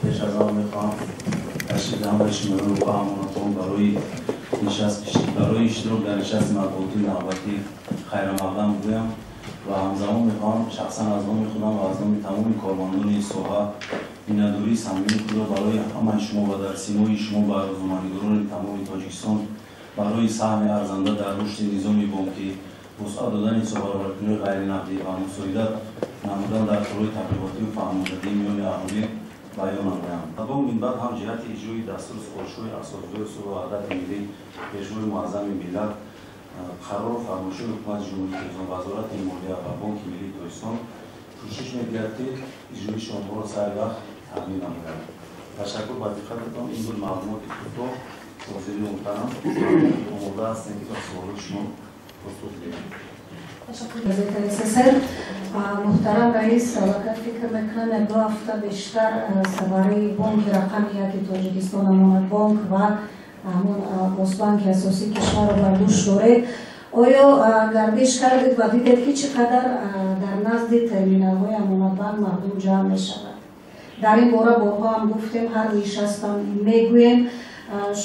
Пеш аз ҳама мехоҳам ташрифи ҳамаи шуморо ба Амонатбонк барои иштирок дар нишасти матбуотии навбатӣ хайрамақдам гӯям ва ҳамзамон мехоҳам шахсан аз номи худам ва аз номи тамоми кормандони соҳа миннатдории самимии худро барои ҳамаи шумо ва дар симои шумо ба рӯзноманигорони тамоми Тоҷикистон барои саҳми арзанда дар рушди низоми бонкӣ, вусъат додани ҳисоббаробаркуниҳои ғайринақдӣ ва мусоидат намудан дар корҳои таблиғотию фаҳмондадии миёни аҳолӣ баён намоям. Бонк минбаъд ҳам ҷиҳати иҷрои дастуру супоришҳои Асосгузори сулҳу ваҳдати миллӣ, Пешвои муаззами миллат, қарору фармоишҳои Ҳукумати Ҷумҳурии Тоҷикистон, Вазорати молия ва Бонки миллии Тоҷикистон кӯшиш мекунад, ки иҷроиши онҳоро сари вақт таъмин намояд. Ташаккур ба диққататон. Ин буд маълумоти кӯтоҳ. Ҳозири муҳтарам, омода ҳастем, ки ба суолоти шумо посух диҳем. Газетаи СССР. Муҳтарам раис, аллакай фикр мекунам, як ду ҳафта бештар савари бонки рақами яки Тоҷикистон, Амонатбонк ва ҳамон Госбанки асосии кишварро бар дӯш доред. Оё гардиш кардед ва дидед, ки чӣ қадар дар назди терминалҳои Амонатбанк мардум ҷамъ мешавад? Дар ин бора борҳо ҳам гуфтем, ҳар нишастам мегӯем.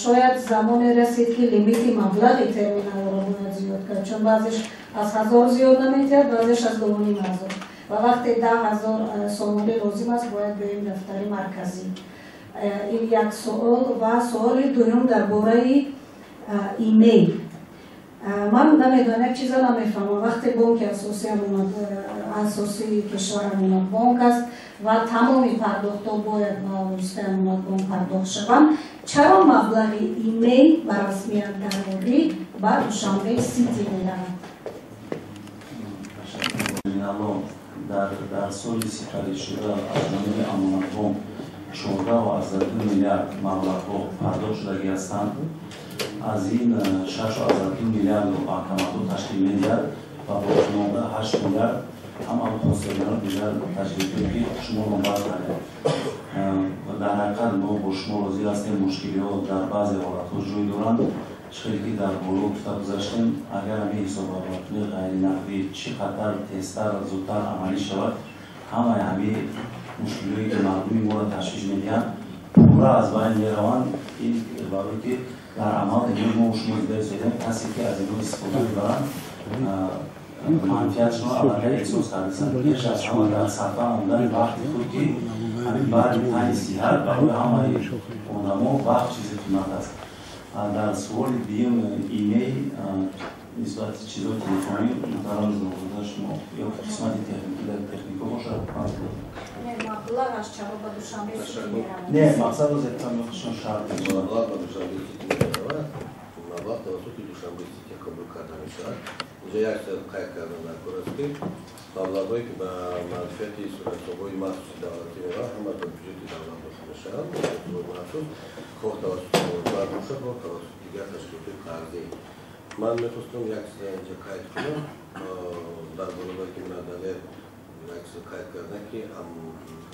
Шояд замоне расид, ки лимити маблағи терминалро бояд зиёд кард, чун баъзеш аз 1000 зиёд наметиҳад, баъзеш аз 2500, ва вақте 10 000 сомонӣ лозим аст, бояд биёем дафтари марказӣ. Ин як суол. Ва суоли дуюм дар бораи имейл. Ман намедонам, як чиза намефаҳмам. Вақте бонки асосии кишвар Амонатбонк аст ва тамоми пардохтҳо бояд ба воситаи Амонатбонк пардохт шаванд, чаро маблағи имейл ба расмият дарворӣ ба Душанбе Сити меравад? Терминалҳо дар соли сипаришуда аз ҷониби Амонатбонк 14,2 миллиард маблағҳо пардохт шудагӣ ҳастанд. Аз ин 6,2 миллиардро банкоматҳо ташкил медиҳад ва боқимонда 8 миллиард ҳам алхостерминал, дигар ташкилотҳое, ки шумо номбар кардед. Дар ҳақиқат мо бо шумо розӣ ҳастем, мушкилиҳо дар баъзе ҳолатҳо ҷой доранд. Чӣ хеле ки дар боло гуфта гузаштем, агар ҳамин ҳисоббаробаркунии ғайринақдӣ чӣ қадар тезтар, зудтар амалӣ шавад, ҳамаи ҳамин мушкилиҳое, ки мардуми моро ташвиш медиҳанд, пурра аз байн мераванд. Ин барое ки дар амал имрӯз мо шумо дида истодем, касе ки аз инҳо истифода мебаранд, манфиатшонро аллакай эҳсос кардастанд. Пеш аз ҳама дар сарфа намудани вақти худ, ки ҳамин баъди тани сиҳат барои ҳамаи одамо вақт чизи қимат аст. Дар суоли дуюм, имейл нисбати чизҳои телефонӣ, муҳтарам Зоҳирзода, шумо ё қисмати техникӣ дар технико бошад. Маблағаш чаро ба Душанбе Сити меравад? Не, мақсад озетшон шарт. Маблағ ба Душанбе Сити меравад, маблағ тавассути Душанбе Сити қабул карда мешавад. Инҷо як чиз қайд кардан даркор аст, ки маблағҳое, ки ба манфиати суратҳисобҳои махсуси давлатӣ меравад, ҳама ба бюҷети давлат дохил мешаванд. Махсус хоҳ тавассути бонк бошад, хоҳ тавассути дигар ташкилотҳои қарзӣ. Ман мехостам як чиз инҷо қайд кунам дар баробаре ки Далер як чиз қайд кардан, ки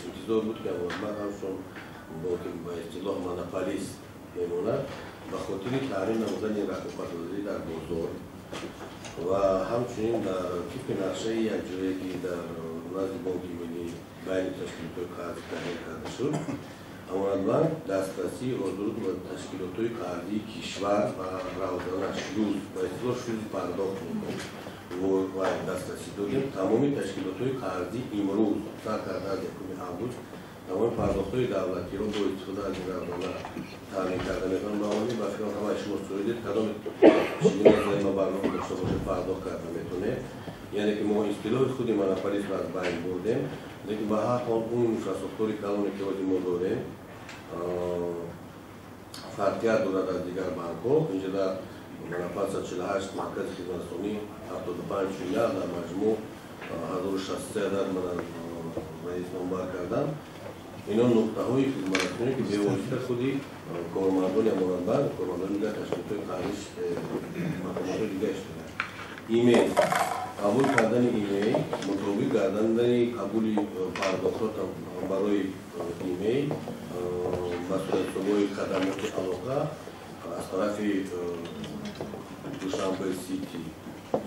интизор буд, ки Амонатбанк ҳамчун бонки ба истилоҳ монополист мемонад. Ба хотири таъмин намудани рақобатпазирӣ дар бозор ва ҳамчунин дар тибқи нақшаи якҷоя, ки дар назди Бонки миллӣ байни ташкилотҳои қарзӣ таҳия карда шуд, Амонатбанк дастрасии озод ба ташкилотҳои қарзии кишвар ва равзана, шлюз, ба истилоҳ шлюзи пардохт ва дастрасӣ додем. Тамоми ташкилотҳои қарзӣ имрӯз, сар карда аз 1 август, тамоми пардохтҳои давлатиро бо истифода аз ин равзана таъмин карда метавонанд. Ба омони ба фикрам, ҳамаи шумо шоҳидед, кадоме чӣ гуна заима барнома дошта бошед, пардохт карда метавонед. Яъне ки мо истилоҳи худи монополистро аз байн бурдем, лекин ба ҳар ҳол он инфрасохтори калоне, ки ҳозир мо дорем, фарқият дорад аз дигар банкҳо. Инҷа дар 548 маркази хизматрасонӣ, 75 филиал, дар маҷмӯъ 1063 адад мана раис номбар кардам. Ино нуқтаҳои хизматрасонӣ, ки бевосита худи кормандони Амонатбанк, кормандони дигар ташкилотҳои қарзӣ, мақомотҳои дигар иштирок. Имейл, қабул кардани имейл, мутобиқ гардандани қабули пардохтҳо барои имейл ба суратҳисобҳои хадамоти алоқа аз тарафи Душанбе Сити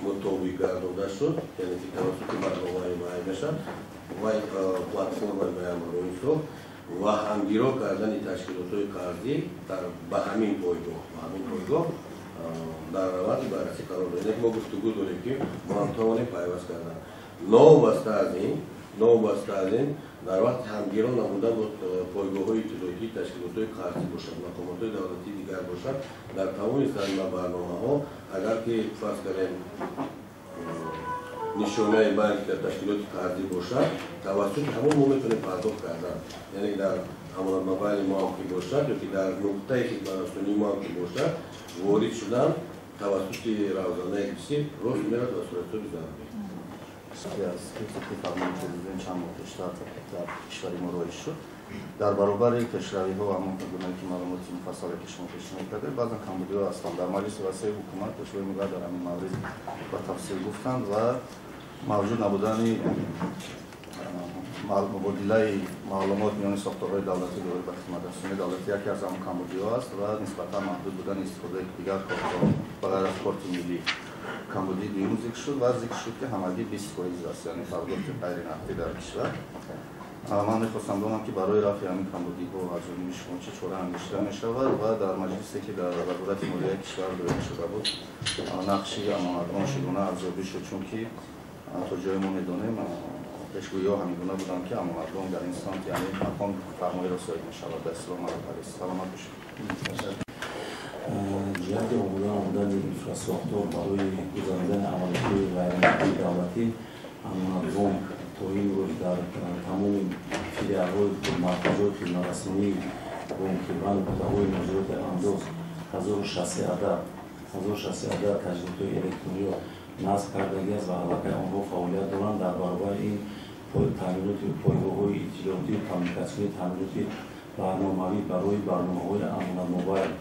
мутобиқ гардонда шуд, яъне ки тавассути барномаи муайян мешавад вай платформаи муайян барои ин. Ва ҳамгиро кардани ташкилотҳои қарзӣ ба ҳамин пойгоҳ дар раванди баррасӣ қарор дорад. Мо гуфтугӯ дорем, ки мо ҳам тавонем пайваст кардан. Новобаста аз ин, дар вақти ҳамгиро намудан бо пойгоҳҳои иттилоотии ташкилотҳои қарзӣ бошад, мақомотҳои давлатии дигар бошад, дар тамоми замима барномаҳо, агар ки фарз кардем нишонаи банк дар ташкилоти қарзӣ бошад, тавассути ҳамон мо метавонем пардохт кардан. Яъне дар Амонат Мобайли мо ҳам ки бошад, ё ки дар нуқтаи хидматрасонии мо ҳам ки бошад, ворид шудан тавассути равзанаи киси рост меравад ва суратҳисоби зарурӣ. Аз тибқи фармони президент чанд моҳ пештар дар кишвари мо роиҷ шуд. Дар баробари пешравиҳо ва ҳамон гуна ки маълумоти муфассале ки шумо пешниҳод кардед, баъзан камбудиҳо ҳастанд. Дар маҷлиси васеи ҳукумат пешвои миллат дар ҳамин маврид ба тафсил гуфтанд ва мавҷуд набудани мубодилаи маълумот миёни сохторҳои давлатӣ доир ба хизматрасонии давлатӣ яке аз ҳамон камбудиҳо аст ва нисбатан маҳдуд будани истифодаи дигар кортҳо ба ғайр аз корти миллӣ. Камбудии дуюм зикр шуд ва зикр шуд, ки ҳамагӣ 20% аст, яъне пардохти ғайринақдӣ дар кишвар. Ман мехостам донам, ки барои рафъи ҳамин камбудиҳо аз ҷониби шумо чӣ чора андешида мешавад ва дар маҷлисе, ки дар Вазорати молияи кишвар доир шуда буд, нақши Амонатбонк чӣ гуна арзёбӣ шуд, чунки то ҷое мо медонем, пешгӯиҳо ҳамин гуна буданд, ки Амонатбонк дар ин самт, яъне мақоми фармоиро соҳиб мешавад. Ба истилоҳ монополист. Саломат бошед. Ҷиҳати омода намудани инфрасохтор барои гузаронидани амалиётҳои ғайринақдии давлатӣ, Амонатбонк то имрӯз дар тамоми филиалҳои марказҳои хизматрасонии бонкӣ ва нуқтаҳои нозироти андоз 1063 адад таҷҳизотҳои электрониро насб кардагиаст ва аллакай онҳо фаъолият доранд. Дар баробари ин таъминоти пойгоҳҳои иттилоотию коммуникатсионӣ, таъминоти барномавӣ барои барномаҳои Амонат Мобайл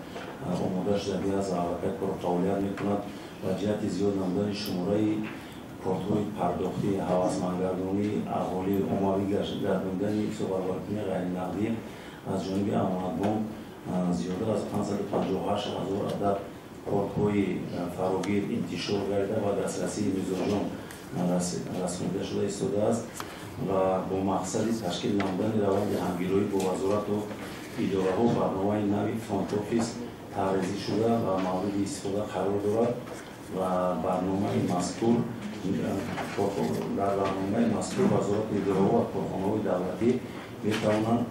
омода шудагиаст ва аллакай кору фаъолият мекунад ва ҷиҳати зиёд намудани шумораи кортҳои пардохтӣ, ҳавасмандгардонии аҳолӣ, оммавӣ гардондани ҳисоббаробаркунии ғайринақдӣ аз ҷониби Амонатбонк зиёда аз 558 ҳазор адад кортҳои фарогир интишор гардида ва дастрасии мизоҷон расонида шуда истодааст ва бо мақсади ташкил намудани раванди ҳамгироӣ бо вазорату идораҳо барномаи нави фронт-офис тарҳрезӣ шуда ва мавриди истифода қарор дорад ва барномаи мазкур дар барномаи мазкур вазорату идораҳо ва корхонаҳои давлатӣ метавонанд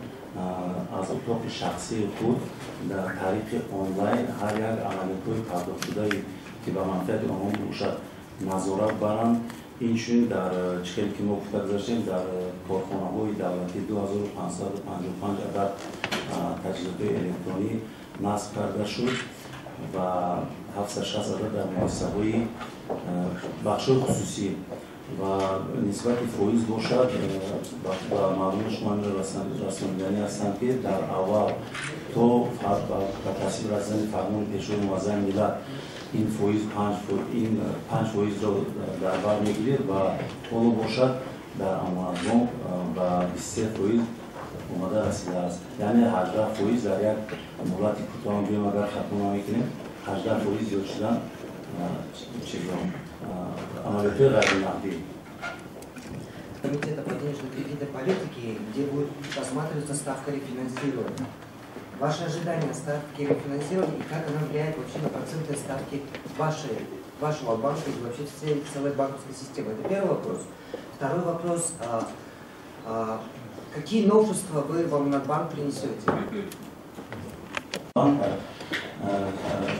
аз утоқи шахсии худ дар тариқи онлайн ҳар як амалиётҳои пардохтшудае, ки ба манфиати онҳо бошад, назорат баранд. Инчунин дар чӣ хеле ки мо гуфта гузаштем, дар корхонаҳои давлатӣ 2555 адад таҷҳизотҳои электронӣ насб карда шуд ва 760 адад дар муассисаҳои бахшҳои хусусӣ ва нисбати фоиз бошад, ба маълуми шумо расониданӣ ҳастанд, ки дар аввал то ба тасвиб расидани фармони Пешвои Муаззами миллат ин фоиз 5%-ро дар бар мегирад ва ҳоло бошад дар Амонатбонк ба 23% омада расидааст. Яъне 18% дар як муҳлати кӯтоҳ, гӯем агар хато намекунем, 18% зиёд шудан чизо амалиётҳои ғайринақдӣ. Комитета по денежно-кредитной политике, где будет рассматриваться ставка рефинансирования. Ваши ожидания ставки рефинансирования и как она влияет вообще на процентные ставки вашего банка и вообще всей целой банковской системы? Это первый вопрос. Второй вопрос. Какие новшества вы в Амонатбанк принесете? Банк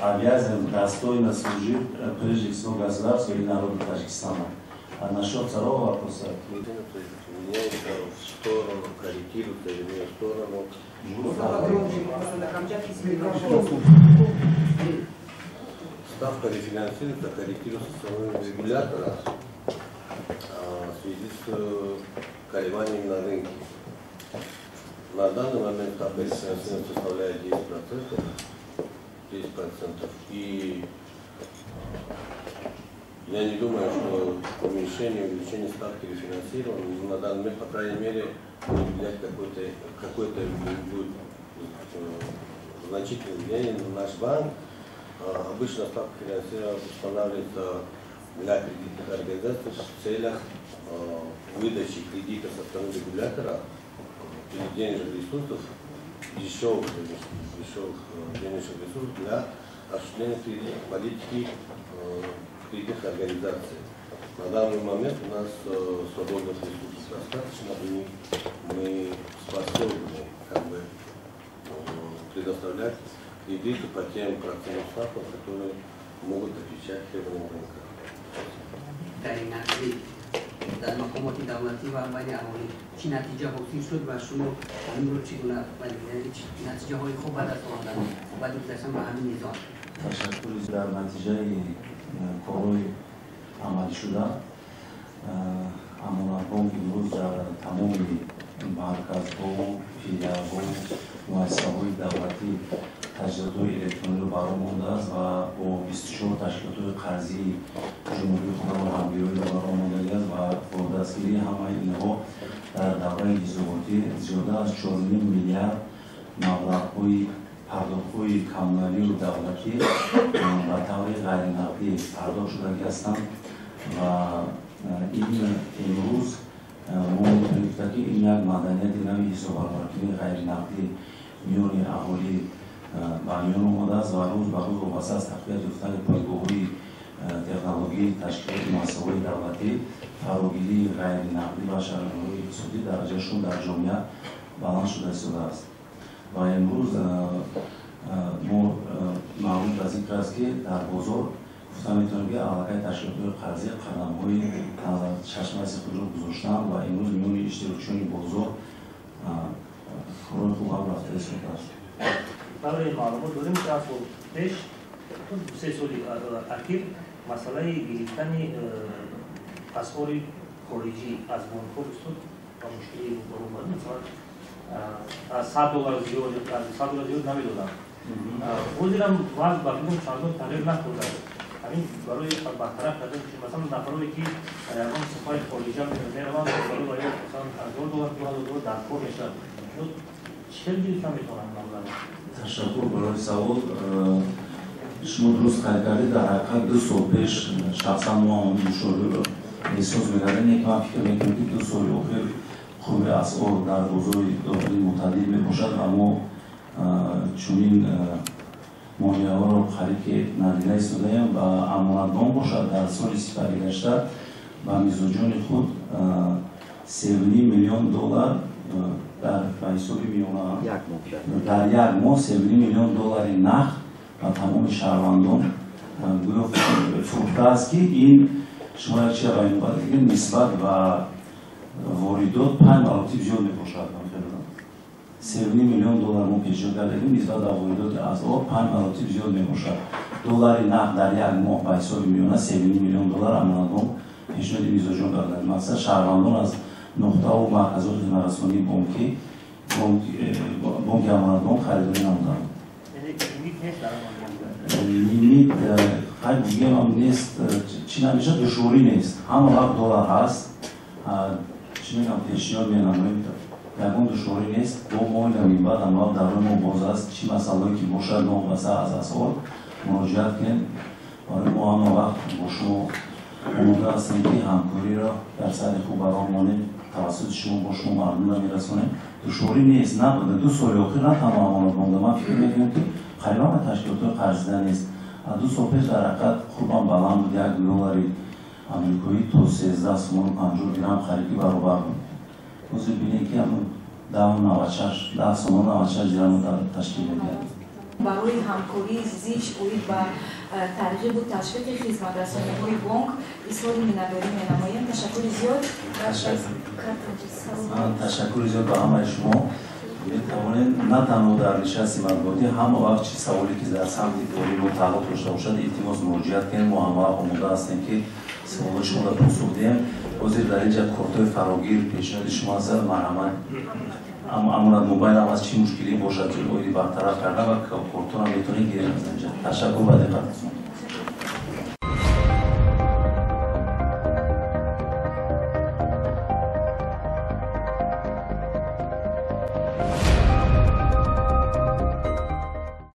обязан достойно служить прежде всего государству и народу Таджикистана. А насчет второго вопроса... Меняется в сторону, корректируется или не в сторону. Ставка рефинансируется, корректируется со стороны регулятора в связи с колебаниями на рынке. На данный момент ставка рефинансирования составляет 10%. И я не думаю, что уменьшение, увеличение ставки рефинансирования на данный момент, по крайней мере, будет влиять какое-то будет значительное влияние на наш банк. Обычно ставка финансирования устанавливается для кредитных организаций в целях выдачи кредита со стороны регулятора денежных ресурсов, дешевых денежных ресурсов для осуществления кредитной политики кредитных организаций. На данный момент у нас свободных ресурсов достаточно, и мы способны как бы предоставлять кредиты по тем процентным ставкам, которые могут отвечать требованиям рынка. Дар мақомоти давлатӣ ва байни аҳолӣ чӣ натиҷа ҳосил шуд ва шумо ҳаминро чӣ гуна натиҷаҳои хуб ба даст овардан баъди гузаштан ба ҳамин низом? Ташаккур. Дар натиҷаи корҳои амалишуда Амонатбонк имрӯз дар тамоми марказҳо, филиалҳо, муассисаҳои давлатӣ таҷҳизотҳои электрониро ба роҳ мондааст ва бо 24 ташкилотҳои қарзии ҷумҳурии худамон ҳамгироиро ба роҳ мондагиаст ва бо дастгирии ҳамаи инҳо дар давраи ҳисоботӣ зиёда аз 4,5 миллиард маблағҳои пардохтҳои коммуналию давлатӣ ба таври ғайринақдӣ пардохт шудагӣ ҳастанд ва ин имрӯз мо метавонем гуфта, ки ин як маданияти нави ҳисоббаробаркунии ғайринақдӣ миёни аҳолӣ ба миён омадааст ва рӯз ба рӯз вобаста аз тақвият ёфтани пойгоҳҳои технологии ташкилоти муассисаҳои давлатӣ, фарогирии ғайринақдӣ ва шароитҳои иқтисодӣ дараҷашон дар ҷомеа баланд шуда истодааст. Ва имрӯз мо маълум ба зикр аст, ки дар бозор гуфта метавонем, ки аллакай ташкилотҳои қарзӣ қадамҳои чашмраси худро гузоштанд ва имрӯз миёни иштирокчиёни бозор корҳои хуб ҳам рафта истодааст. Барои маълумот дорем, ки 10 сол пеш, 3 соли ахир, масъалаи гирифтани асъори хориҷӣ аз бонкҳо бисёр ба мушкилӣ рӯбарӯ буд. Масалан, аз $100 зиёд, аз $100 зиёд намедоданд. Ҳозирам вазъ ба фикрам чандон тағйир накардааст. Ҳамин барои бартараф кардан, масалан, нафароне ки ягон сафари хориҷа мераванд, барои ё масалан $1000, $2000 дар кор мешавад, чӣ хел гирифта метавонанд маблағ? Ташаккур барои савол. Шумо дуруст қайд кардед. Дар ҳақиқат, 2 сол пеш шахсан мо ҳам душвориро эҳсос мекардем, лекин ман фикр мекунам, ки 2 соли охир қурби асъор дар бозори дохилӣ мӯътадил мебошад ва мо чунин монеаҳоро қариб ки надида истодаем. Ва Амонатбонк бошад, дар соли сипаригашта ба мизоҷони худ 3,5 миллион доллар дар ба ҳисоби миёна дар як моҳ 3,5 миллион доллари нақд ба тамоми шаҳрвандон гӯё фурӯхтааст, ки ин шумо як чиза ба инобат гиред, нисбат ба воридот панҷ маротиб зиёд мебошад. 3,5 миллион доллар мо пешниҳод кардем, нисбат ба воридоти асъор панҷ маротиб зиёд мебошад. Доллари нақд дар як моҳ ба ҳисоби миёна 3,5 миллион доллар Амонатбонк пешниҳоди мизоҷон карданд. Мақсад, шаҳрвандон аз нуқтаву марказҳои хизматрасонии бонкӣ, бонки Амонатбонк харидорӣ намуданд. Лимит хай бигӯям нест, чӣ намешавад, душворӣ нест, ҳама вақт доллар ҳаст, чӣ мегӯям, пешниҳод менамоем, ягон душворӣ нест. Бо мо баъд ҳамавақт дарои мо боз аст, чӣ масъалое ки бошад новобаста аз асъор муроҷиат кунед. Барои мо ҳама вақт бо шумо омода ҳастем, ки ҳамкориро дар сатҳи хуб ба роҳ монем, тавассути шумо бо шумо мардумро мерасонем. Душворӣ нест, набуда 2 соли охир. На танҳо Амонатбонк, ман фикр мекунам, ки қариб ҳама ташкилотҳои қарзида нест. Аз 2 сол пеш дар ҳақиқат қурбам баланд буд, як доллари амрикоӣ то 13 сомону 50 дирам қариб ки баробар буд. Ҳозир бинед, ки ҳамн 10,96, 10 сомону 96 дирамро ташкил медиҳад. Барои ҳамкории зич оид ба тарғибу ташвиқи хизматрасониҳои бонк изҳори миннатдорӣ менамоем. Ташаккури зиёд. Ташаккури зиёд ба ҳамаи шумо. Метавонед на танҳо дар нишасти матбуотӣ, ҳама вақт чӣ саволе ки дар самти кори мо тааллуқ дошта бошад, илтимос, муроҷиат кунед. Мо ҳамавақт омода ҳастем, ки саволҳои шуморо посух диҳем. Ҳозир дар инҷа кортҳои фарогир пешниҳоди шумо ҳастад, марҳамат. Амонат Мобайл ҳам аз чӣ мушкилӣ бошад оиди бартараф кардан ва кортҳоро метавонед гиред аз инҷа. Ташаккур ба диққататон.